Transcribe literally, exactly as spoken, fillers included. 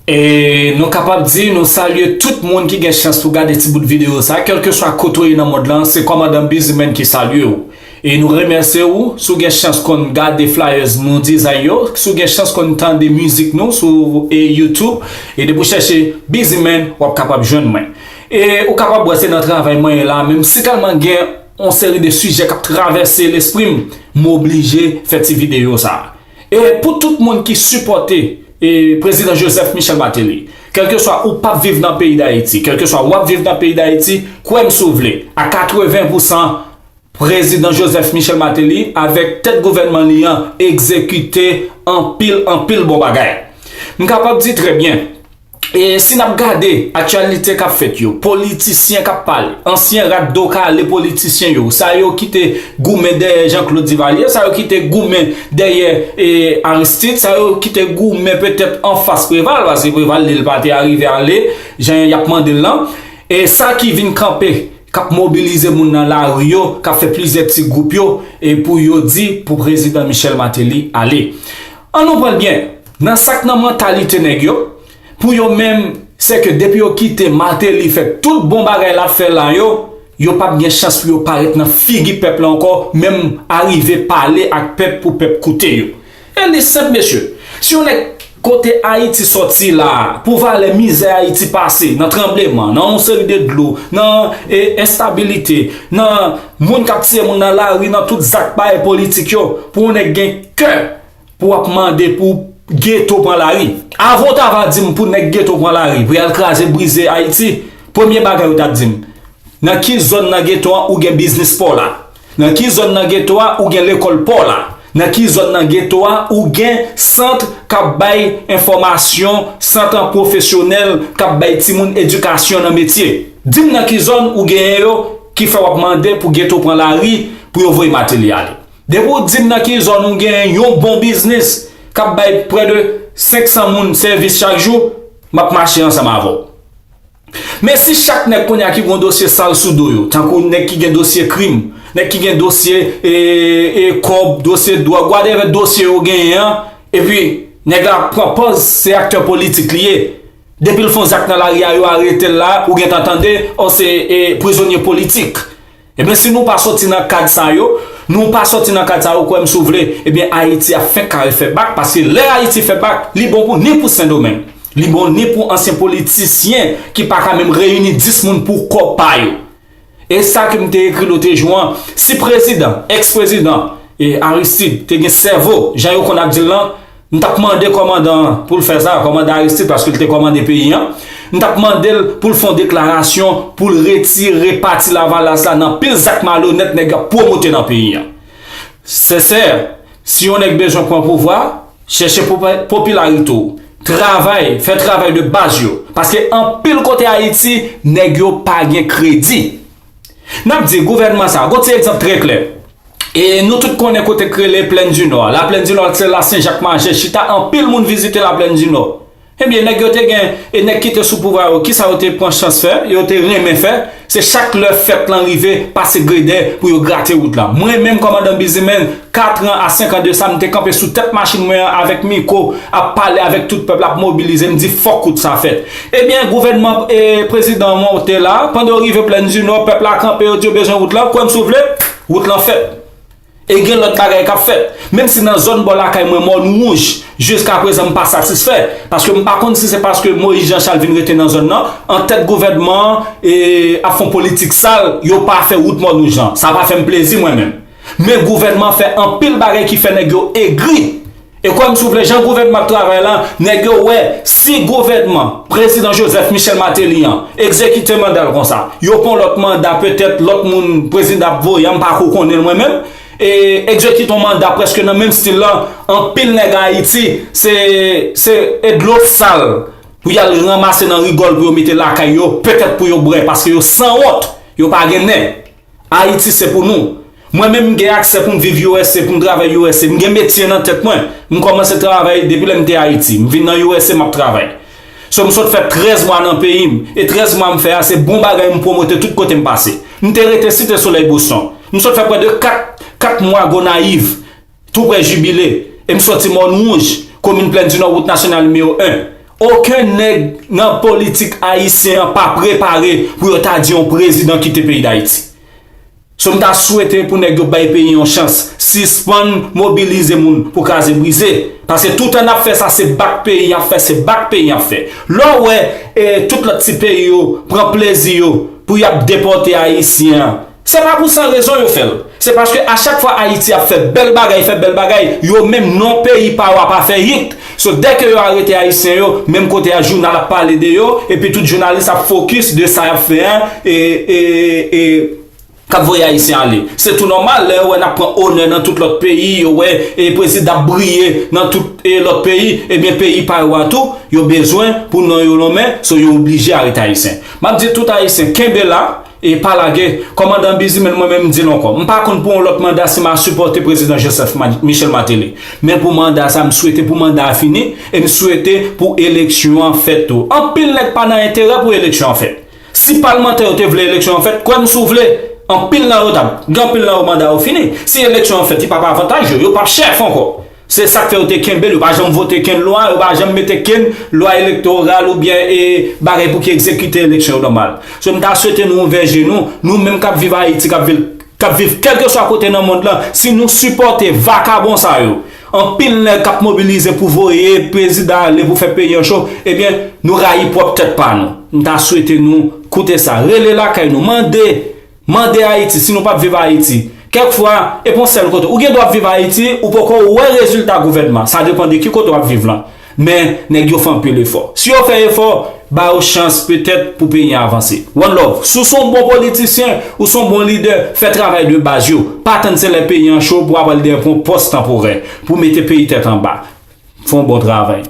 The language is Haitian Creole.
E nou kapab di, nou salye tout moun ki gen chans pou gade ti bout videyo sa, kèlkeswa kote w ye nan mond lan, se kòmandan Busyman ki salye w. E nou remèsye w, si w gen chans konn gade flyers nou dizay yo, si w gen chans konn tande mizik nou sou e, YouTube, e depi w chèche Busyman, w ap kapab jwenn mwen. E ou kapab wè se nan travay mwen ye la, menm si tèlman gen yon seri de sijè k ap travèse lespri m, m oblije fè ti videyo sa. E pou tout moun ki sipòte e, Prezidan Joseph Michel Martelly, kèlkeswa ou p ap viv nan peyi Dayiti, kèlkeswa w ap viv nan peyi Dayiti, kwè m si w vle, a katreven pousan, Prezidan Joseph Michel Martelly avèk tèt gouvènman li an egzekite anpil, anpil bon bagay. M kapab di trè byen, e si n ap gade aktyalite k ap fèt yo, politisyen k ap pale, ansyen rat do kale politisyen yo, sa yo ki te goumen dèyè Jean Claude Duvalier, sa yo ki te goumen dèyè e, Aristide, sa yo ki te goumen petèt anfas Preval, paske Preval li l pa te arive ale jan y ap mande l lan. E sa ki vin kanpe, k ap mobilize moun nan lari yo, k ap fè plizyè ti gwoup yo, e pou yo di pou Prezidan Michel Martelly ale. An nou pran l byen, nan sa k nan mantalite nèg yo, pou yo menm, se ke depi yo kite Martelly fè tout bon bagay l ap fè la yo, yo p ap gen chans pou yo parèt nan figi pèp la ankò, menm arive pale ak pèp pou pèp koute yo. E li senp, mesye. Si yon nèg kote Ayiti sòti la, pou valè mizè Ayiti pase, nan tranbleman, nan yon seri de dlo, nan e, enstabilite, nan moun k ap tiye moun nan lari, nan tout zak bay politik yo, pou yon nèg gen kè pou w ap mande pou geto pran lari. Avan w ta va di m pou nèg geto pran lari, pou y al kraze brize Ayiti, premye bagay ou ta di m, nan ki zòn nan geto a ou gen biznis pa w la? Nan ki zòn nan geto a ou gen lekòl pa w la? Nan ki zòn nan geto a ou gen sant k ap bay enfòmasyon, sant an pwofesyonèl k ap bay timoun edikasyon nan metye? Di m nan ki zòn ou genyen yo ki fè w ap mande pou geto pran lari pou yo voye Martelly ale. Depi w di m nan ki zòn ou genyen yon bon biznis k ap bay prè de senk san moun sèvis chak jou, m ap mache ansanm avè w. Men si chak nèg kounye a ki gen yon dosye sal sou do yo, tankou nèg ki gen dosye krim, nèg ki gen dosye e, e, kòb, dosye dwòg, whatever dosye yo genyen an, epi nèg la pran pòz se aktè politik li ye, depi l fè yon zak nan lari a, yo arete l la, ou gentan tande, o se e, prizonye politik. Ebyen, si nou pa sòti nan kad sa yo, nou pa sòti nan kad sa yo, kwè m si w vle, ebyen, Ayiti ap fenk kare fè bak, paske lè Ayiti fè bak, li bon pou ni pou Sendomeng, li bon ni pou ansyen politisyen ki pa ka menm reyini dis moun pou kòb pa yo. E sa ke m te ekri lote jou an, si prezidan, eks prezidan, e Aristide te gen sèvo, jan yo konn ap di l lan, m t ap mande kòmandan an pou l fè sa, kòmandan Aristide, paske l te kòmande peyi an, m t ap mande l pou l fè yon deklarasyon pou l retire pati Lavalas la nan pil zak malonèt nèg yo ap pwomote nan peyi an. Sensè, si yon nèg bezwen pran pouvwa, chèche popi- popilarite w, travay, fè travay de baz yo, paske anpil kote Ayiti, nèg yo pa gen kredi. N ap di gouvènman sa, gon ti egzanp trè klè. E nou tout konnen kote k rele Plèn di Nò a. Laplèn di Nò, se la Sen Jak Maje chita, anpil moun vizite Laplèn di Nò. Ebyen, nèg yo te gen, e nèg ki te sou pouvwa yo, kisa yo te pran chans fè, yo te renmen fè, se chak lè fèt lan rive, pase gredè pou yo grate wout la. Mwen menm, kòmandan Bizimèn, kat an a senk an de sa, m te kanpe sou tèt machin mwen an avèk mikwo, ap pale avèk tout pèp la, ap mobilize, m di fòk wout sa fèt. Ebyen, gouvènman e prezidan monte la, pandan yo rive Plèn di Nò, pèp la kanpe, yo di yo bezwen wout lan, kwè m si w vle, wout lan fèt. E gen lòt bagay k ap fèt. Menm si nan zòn bò lakay mwen, Mòn Wouj, jiskaprezan m pa satisfè, paske m pa konn si se paske Moyiz Janchal vin rete nan zòn nan, antèt gouvènman an e ap fè yon politik sal, yo pa fè wout Mòn Wouj lan. Sa pa fè m plezi mwen menm. Men gouvènman fè anpil bagay ki fè nèg yo egri. E kwè m si w vle, jan gouvènman ap travay la, nèg yo wè si gouvènman prezidan Joseph Michel Martelly an egzekite manda l konsa, yo pran lòt manda, petèt lòt moun prezidan ap voye a, m pa ko konnen l mwen menm, e egzekite yon manda prèske nan menm stil lan, anpil nèg Ayiti, se, se e dlo sal pou y al ranmase nan rigòl pou yo mete lakay yo, petèt pou yo bwè, paske yo sanwont, yo pa gen nen. Ayiti se pou nou. Mwen menm, m gen aksè pou m viv U S A, pou m travay U S A. M gen metye nan tèt mwen. M kòmanse travay depi lè m te Ayiti. M vin nan U S A, m ap travay. So, m sot fè trèz mwa nan peyi m. E trèz mwa m fè a, se bon bagay m pwomote tout kote m pase. M te rete Site Solèy Boston. M sot fè prè de kat, kat mwa Gonayiv, tou prè Jibile. E m sòti Mòn Wouj, komin Plèn di Nò, wout nasyonal nimewo en. Okenn nèg nan politik ayisyen an pa prepare pou yo ta di yon prezidan kite peyi Dayiti. So m ta swete pou nèg yo bay peyi yon chans, sispann mobilize moun pou kraze brize. Paske toutan n ap fè sa, se bak peyi y ap fè, se bak peyi y ap fè. Lè w wè e, tout lòt ti peyi yo pran plezi yo pou y ap depòte ayisyen an, se pa pou san rezon yo fè l. Se paske a chak fwa Ayiti ap fè bèl bagay, fè bèl bagay, yo menm non peyi pa yo a pa fè hit. So dèke yo arete ayisyen yo, menm kote a jounal ap pale de yo, epi tout jounalis ap fokis de sa y ap fè an, e, e, e, k ap voye ayisyen ale. Se tou nòmal lè yo wè n ap pran onè nan tout lòt peyi, yo wè e prezidan ap briye nan tout e lòt peyi, ebyen peyi pa yo a tou, yo bezwen pou non yo lonmen, so yo oblije arete ayisyen. M ap di tout ayisyen, kenbe la, e pa lage. Kòmandan Bizi, men mwen menm m di l ankò. M pa konn pou yon lòt manda si m a sipòte prezidan Joseph Ma- Michel Martelly. Men pou manda sa, m swete pou manda a fini, e m swete pou eleksyon an fèt tou. Anpil nèg pa nan enterè pou eleksyon an fèt. Si palmantè yo te vle eleksyon an fèt, kwè m si w vle, anpil nan yo t ap, gen anpil nan yo manda yo fini. Si eleksyon an fèt, li p ap avantaj yo, yo p ap chèf ankò. Se sa k fè yo te kenbe l, yo pa janm vote kenn lwa, yo pa janm mete kenn lwa elektoral oubyen e bagay pou ki egzekite eleksyon yo nòmal. So m ta swete nou ouvè je nou, nou menm k ap viv Ayiti, k ap viv, k ap viv kèlkeswa kote nan mond lan, si nou sipòte vakabon sa yo, anpil nèg k ap mobilize pou voye prezidan ale pou fè peyi an cho, ebyen nou rayi pwòp tèt pa nou. M ta swete nou koute sa, rele lakay nou, mande, mande Ayiti, si nou p ap viv Ayiti. Kèk fwa, e pa yon sèl kote. Ou gen dwa ap viv Ayiti, ou poko wè rezilta gouvènman. Sa depann de ki kote w ap viv lan. Men, nèg yo fè anpil efò. Si yo fè efò, ba yo chans petèt pou peyi an avanse. One love. Si w se yon bon politisyen, ou se yon bon lidè, fè travay de baz yo. Pa tann se lè peyi an cho pou w ap al dèyè pou yon pòs tanporè, pou mete peyi tèt anba. Fè yon bon travay.